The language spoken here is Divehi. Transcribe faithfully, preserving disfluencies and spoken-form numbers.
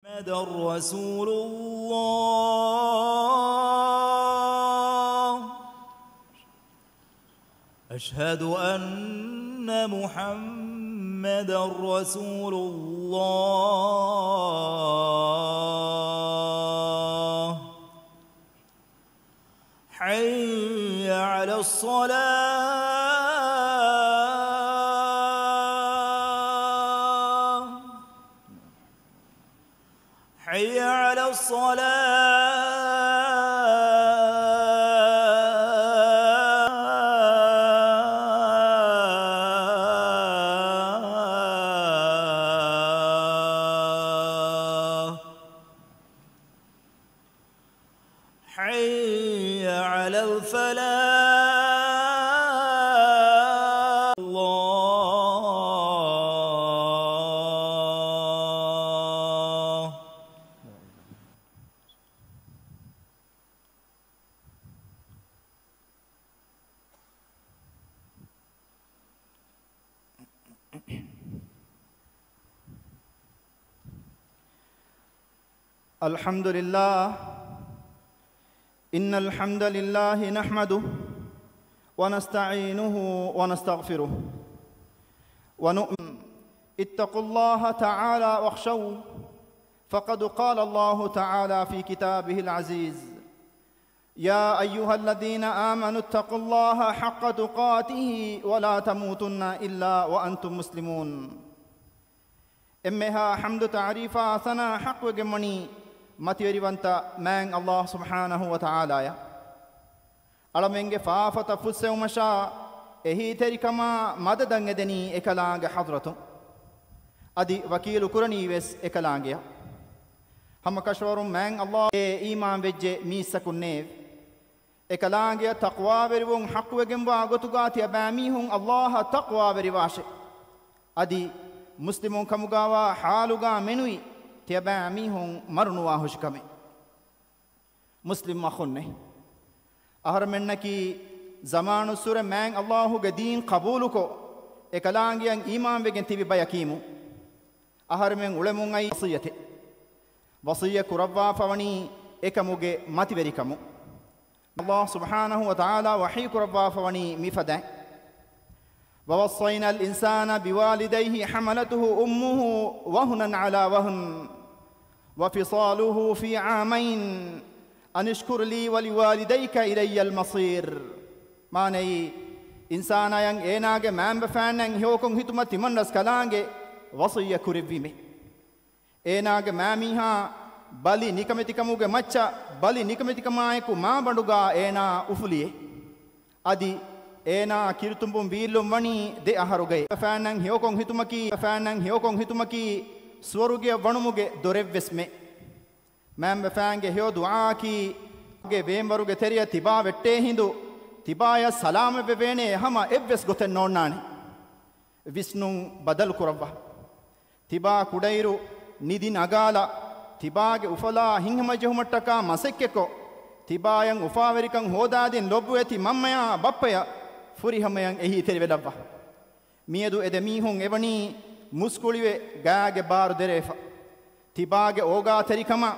محمدا رسول الله. أشهد أن محمدا رسول الله. حي على الصلاة. حي على الصلاة. حي على الفلاح. الله. الحمد لله. إن الحمد لله نحمده ونستعينه ونستغفره ونؤمن. اتقوا الله تعالى واخشوه، فقد قال الله تعالى في كتابه العزيز: يا أيها الذين آمنوا اتقوا الله حق تقاته ولا تموتن إلا وأنتم مسلمون. އެންމެހާ ޙަމްދު ތަޢުރީފާ ސަނާ ޙައްޤުވެގެންވަނީ މަތިވެރިވަންތަ މާތް ﷲ ސުބްޙާނަހޫ ވަތަޢާލާއަށް. އަޅަމެންގެ ފާފަތައް ފުއްސެވުމަށާ އެހީތެރިކަމާ މަދަދަށް އެދެނީ އެކަލާނގެ ޙަޟްރަތުން. އަދި ވަކީލު ކުރަނީވެސް އެކަލާނގެއަށް. ހަމަކަށަވަރުން މާތް ﷲ އެ އީމާންވެއްޖެ މީސްތަކުންނޭވެ! އެކަލާނގެއަށް ތަޤްވާވެރިވުން ޙައްޤުވެގެންވާ ގޮތުގާ ތިޔަބައިމީހުން ﷲ އަށް ތަޤްވާވެރިވާށެ. އަދި މުސްލިމުން ކަމުގާވާ ޙާލުގާ މެނުވީ ތިޔަބައިމީހުން މަރުނުވާހުށިކަމެއް. މުސްލިމް އަޚުންނޭ! އަހަރުމެންނަކީ ޒަމާނުއްސުރެ މާތް ﷲ ގެ ދީން ޤަބޫލުކޮށް، އެކަލާނގެއަށް އީމާންވެގެން ތިބި ބަޔަކީމު. އަހަރުމެން އުޅެމުން އައީ ވަޞިއްޔަތެއް. ވަޞިއްޔަތް ކުރައްވާފަވަނީ އެކަމުގެ މަތިވެރިކަމުން. ﷲ ސުބްޙާނަހޫ ވަތަޢާލާ ވަޙީ ކުރައްވާފަވަނީ މިފަދައިން: وَوَصَّيْنَا الْإِنسَانَ بِوَالِدَيْهِ حَمَلَتْهُ أُمُّهُ وَهْنًا عَلَىٰ وَهْنٍ وَفِصَالُهُ فِي عَامَيْنِ أَنِ اشْكُرْ لِي وَلِوَالِدَيْكَ إِلَيَّ الْمَصِيرُ. މާނައީ، އިންސާނާޔަށް އޭނާގެ މައިންބަފައިންނަށް ހެޔޮކޮށް ހިތުމަށް ތިމަންރަސްކަލާނގެ ވަޞިއްޔަތް ކުރެއްވީމޭ. އޭނާގެ މައިމީހާ ބަލި ނިކަމެތިކަމުގެ މައްޗަށް ބަލި ނިކަމެތިކަމާއެކު މާބަނޑުގާ އޭނާ އުފުލިއޭ. އަދި އޭނާ ކިރިތުނބުން ވީއްލުން ވަނީ ދެ އަހަރުގައި. ފައިންނަށް ހެޔޮކޮށް ހިތުމަކީ، ފައިންނަށް ހެޔޮކޮށް ހިތުމަކީ ސުވަރުގެއަށް ވަނުމުގެ ދޮރެއްވެސްމެ. މައިންބަފައިންގެ ހެޔޮ ދުޢާއަކީ ގެ ވޭންވަރުގެ ތެރެއަށް ތިބާ ވެއްޓޭ ހިނދު، ތިބާޔަށް ސަލާމަތްވެވޭނޭ ހަމަ އެއްވެސް ގޮތެއް ނޯންނާނެ. ވިސްނުން ބަދަލު ކުރައްވާ. ތިބާ ކުޑައިރު ނިދި ނަގާލާ، ތިބާގެ އުފަލާ ހިތްހަމަޖެހުމަށްޓަކާ މަސައްކަތްކޮށް، ތިބާޔަށް އުފާވެރިކަން ހޯދާދިން ލޮބުވެތި މަންމަޔާ ބައްޕަޔަށް ފުރިހަމަޔަށް އެހީތެރިވެލައްވާ. މިއަދު އެ ދެމީހުން އެވަނީ މުސްކުޅިވެ ގާގެ ބާރު ދެރަވެފަ. ތިބާގެ އޯގާތެރިކަމާ،